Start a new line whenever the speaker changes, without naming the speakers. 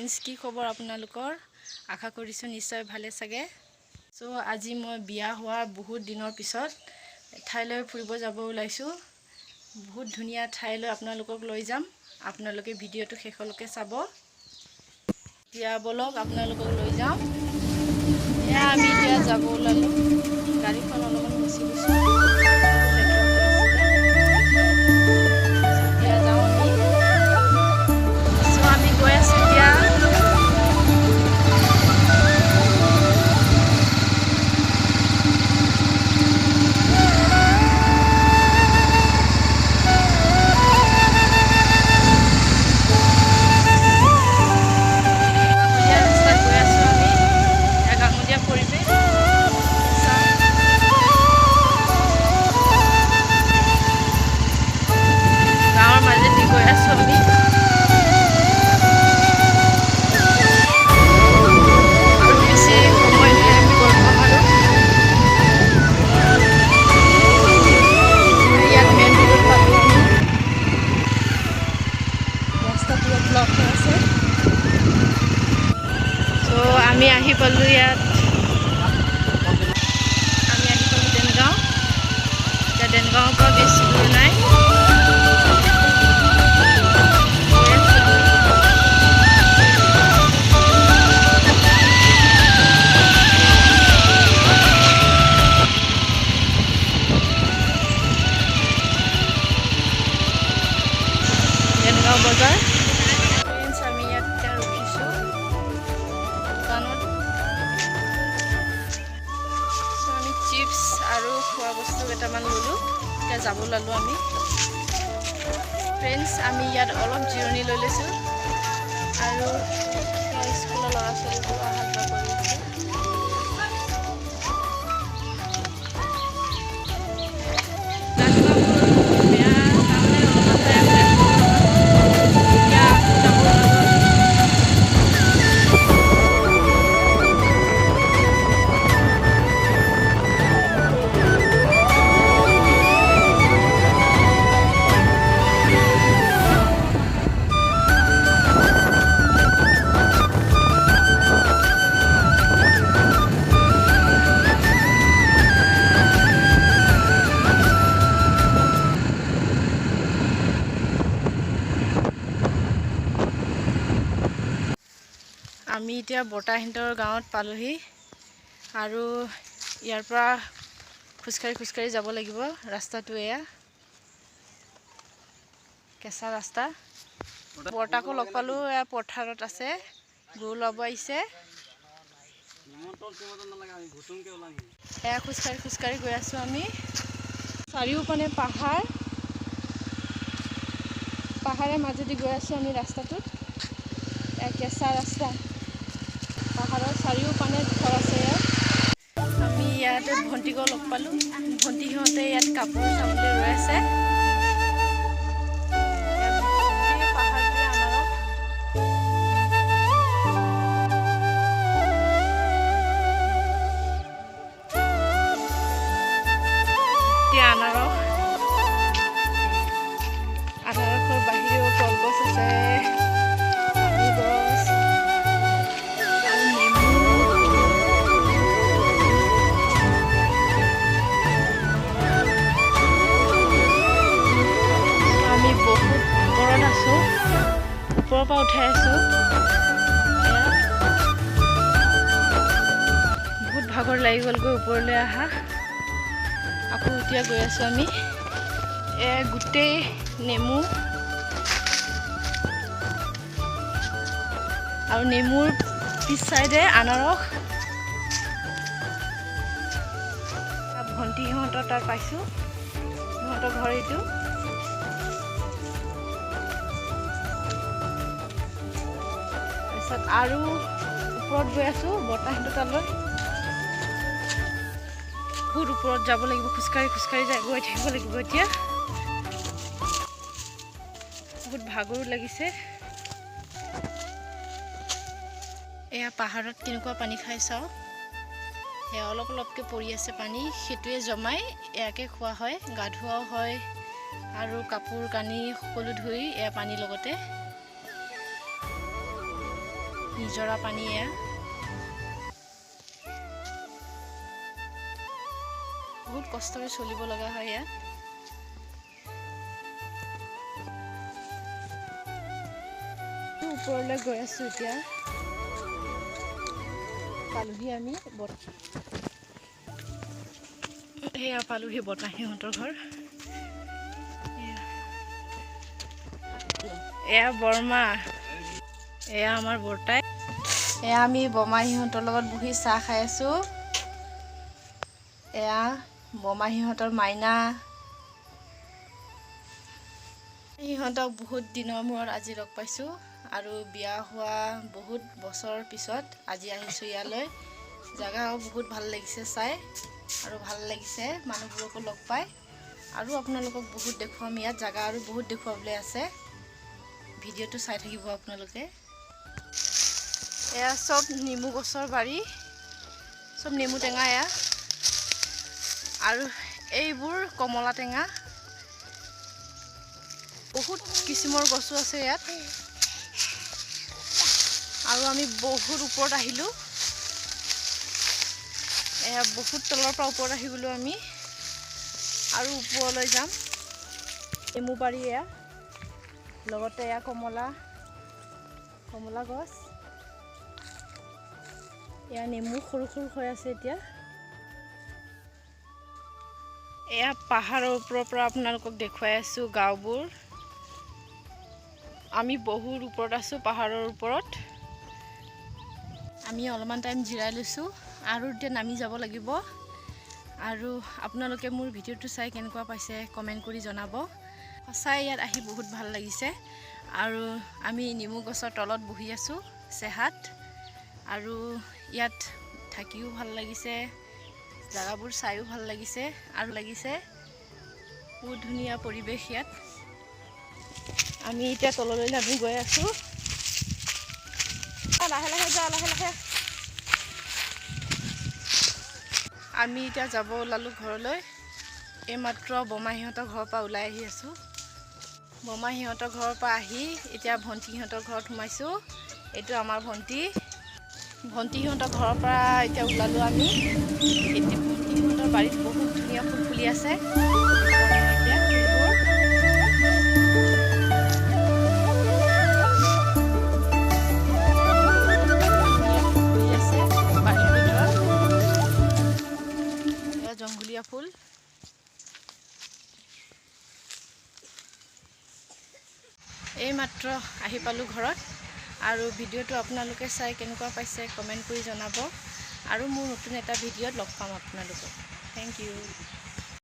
Friends, কি খবৰ আপোনালোকৰ? আশা কৰিছোঁ নিশ্চয় ভালে চাগে। চ' আজি মই বিয়া হোৱাৰ বহুত দিনৰ পিছত এঠাইলৈ ফুৰিব যাব ওলাইছোঁ। বহুত ধুনীয়া ঠাইলৈ আপোনালোকক লৈ যাম। আপোনালোকে ভিডিঅ'টো শেষলৈকে চাব। এতিয়া ব'লক, আপোনালোকক লৈ যাওঁ। এয়া আমি এতিয়া যাব ওলালোঁ। গাড়ীখন অলপমান মুচি দিছোঁ। এতিয়া যাওঁ আমি। চ' আমি গৈ আছোঁ এতিয়া। গাঁৱলীয়া ৰাস্তাত গৈ আছোঁ আমি। এয়া গাঁৱলীয়া পৰিৱেশ চাওঁ। গাঁৱৰ মাজেদি গৈ আছোঁ আমি। আৰু বেছি সময় নাই, আমি গৈ পাম। আৰু ইয়াত মেইন ৰোডত পালোঁ আমি। ৰাস্তাটো ইয়াত ব্লক হৈ আছে। চ' আমি আহি পালোঁ ইয়াত। আমি আহি পালোঁ ডেনগাঁও। এতিয়া ডেনগাঁৱৰ পৰা বেছি দূৰ নাই। গৈ আছোঁ আমি। ডেনগাঁও বজাৰ। ফ্ৰেণ্ডছ, আমি ইয়াত এতিয়া ৰখিছোঁ দোকানত। চ' আমি চিপছ আৰু খোৱা বস্তু কেইটামান ল'লোঁ। এতিয়া যাব ওলালোঁ আমি। ফ্ৰেণ্ডছ, আমি ইয়াত অলপ জিৰণি লৈ লৈছোঁ আৰু স্কুলৰ ল'ৰা ছোৱালীবোৰ অহা যোৱা কৰি আছে। ৰাস্তাবোৰ বেয়া কাৰণে অলপমান টাইম ৰেষ্ট ল'ব লগা হ'ল। এতিয়া আকৌ যাব ওলালোঁ আমি। আমি এতিয়া বৰ্তাহঁতৰ গাঁৱত পালোহি আৰু ইয়াৰ পৰা খোজকাঢ়ি খোজকাঢ়ি যাব লাগিব। ৰাস্তাটো এয়া কেঁচা ৰাস্তা। বৰ্তাকো লগ পালোঁ। এয়া পথাৰত আছে, গৰু ল'ব আহিছে। এয়া খোজকাঢ়ি খোজকাঢ়ি গৈ আছোঁ আমি। চাৰিওপিনে পাহাৰ, পাহাৰৰ মাজেদি গৈ আছোঁ আমি ৰাস্তাটোত। এয়া কেঁচা ৰাস্তা, পাহাৰৰ চাৰিওপিনে ঘৰ আছে ইয়াত। আমি ইয়াতে ভণ্টিকো লগ পালোঁ। ভণ্টি সিহঁতে ইয়াত কাপোৰ চাবলৈ ৰৈ আছে। ইয়াত গোটেই পাহাৰটোৱে আনাৰস। এতিয়া আনাৰস, আনাৰসৰ বাহিৰেও কলগছ আছে, তামোল গছ আৰু নেমু। আমি বহুত ওপৰত আছোঁ, ওপৰৰ পৰা উঠাই আছোঁ। এয়া বহুত ভাগৰ লাগি গ'লগৈ ওপৰলৈ অহা। আকৌ এতিয়া গৈ আছোঁ আমি। এয়া গোটেই নেমু আৰু নেমুৰ পিছ চাইডে আনাৰস। ভণ্টি সিহঁতৰ তাত পাইছোঁ। সিহঁতৰ ঘৰ এইটো। তাৰপিছত আৰু ওপৰত গৈ আছোঁ বৰ্তাহঁতৰ তালৈ। বহুত ওপৰত যাব লাগিব, খোজকাঢ়ি খোজকাঢ়ি যাই গৈ থাকিব লাগিব। এতিয়া বহুত ভাগৰো লাগিছে। এয়া পাহাৰত কেনেকুৱা পানী খাই চাওঁ। এয়া অলপ অলপকৈ পৰি আছে পানী, সেইটোৱে জমাই ইয়াকে খোৱা হয়, গা ধোৱাও হয় আৰু কাপোৰ কানি সকলো ধুই এয়া পানীৰ লগতে। নিজৰা পানী এয়া। বহুত কষ্টৰে চলিব লগা হয় ইয়াত। ওপৰলৈ গৈ আছোঁ এতিয়া। পালোহি আমি, সেয়া পালোহি বৰ্তাহীহঁতৰ ঘৰ। এয়া বৰমা, এয়া আমাৰ বৰ্তাই। এয়া আমি বৰমাহীহঁতৰ লগত বহি চাহ খাই আছোঁ। এয়া বৰমাহীহঁতৰ মাইনা। সিহঁতক বহুত দিনৰ মূৰত আজি লগ পাইছোঁ আৰু বিয়া হোৱা বহুত বছৰৰ পিছত আজি আহিছোঁ ইয়ালৈ। জেগাও বহুত ভাল লাগিছে চাই আৰু ভাল লাগিছে মানুহবোৰকো লগ পাই। আৰু আপোনালোকক বহুত দেখুৱাম ইয়াত জেগা আৰু বহুত দেখুৱাবলৈ আছে। ভিডিঅ'টো চাই থাকিব আপোনালোকে। এয়া চব নেমু গছৰ বাৰী, চব নেমু টেঙা এয়া। আৰু এইবোৰ কমলা টেঙা। বহুত কিছিমৰ গছো আছে ইয়াত। আৰু আমি বহুত ওপৰত আহিলোঁ। এয়া বহুত তলৰ পৰা ওপৰত আহি গ'লোঁ আমি আৰু ওপৰলৈ যাম। নেমু বাৰী এয়া, লগতে এয়া কমলা, কমলা গছ। এয়া নেমু সৰু সৰু হৈ আছে এতিয়া। এয়া পাহাৰৰ ওপৰৰ পৰা আপোনালোকক দেখুৱাই আছোঁ গাঁওবোৰ। আমি বহুত ওপৰত আছোঁ, পাহাৰৰ ওপৰত। আমি অলপমান টাইম জিৰাই লৈছোঁ আৰু এতিয়া নামি যাব লাগিব। আৰু আপোনালোকে মোৰ ভিডিঅ'টো চাই কেনেকুৱা পাইছে কমেণ্ট কৰি জনাব। সঁচাই ইয়াত আহি বহুত ভাল লাগিছে। আৰু আমি নেমু গছৰ তলত বহি আছোঁ চেহাত। আৰু ইয়াত থাকিও ভাল লাগিছে, জেগাবোৰ চাইও ভাল লাগিছে আৰু লাগিছে বহুত ধুনীয়া পৰিৱেশ ইয়াত। আমি এতিয়া তললৈ নামি গৈ আছোঁ। লাহে লাহে যা, লাহে লাহে। আমি এতিয়া যাব ওলালোঁ ঘৰলৈ। এইমাত্ৰ বৰমাহীহঁতৰ ঘৰৰ পৰা ওলাই আহি আছোঁ। বৰমাহীহঁতৰ ঘৰৰ পৰা আহি এতিয়া ভণ্টিহঁতৰ ঘৰত সোমাইছোঁ। এইটো আমাৰ ভণ্টি। ভণ্টিহঁতৰ ঘৰৰ পৰা এতিয়া ওলালোঁ আমি। এতিয়া ভণ্টিহঁতৰ বাৰীত বহুত ধুনীয়া ফুল ফুলি আছে। এতিয়া ফুলবোৰ ফুলি আছে বাৰীৰ ভিতৰত। এয়া জংঘলীয়া ফুল। এইমাত্ৰ আহি পালোঁ ঘৰত। আৰু ভিডিঅ'টো আপোনালোকে চাই কেনেকুৱা পাইছে কমেণ্ট কৰি জনাব। আৰু মোৰ নতুন এটা ভিডিঅ'ত লগ পাম আপোনালোকক। Thank you.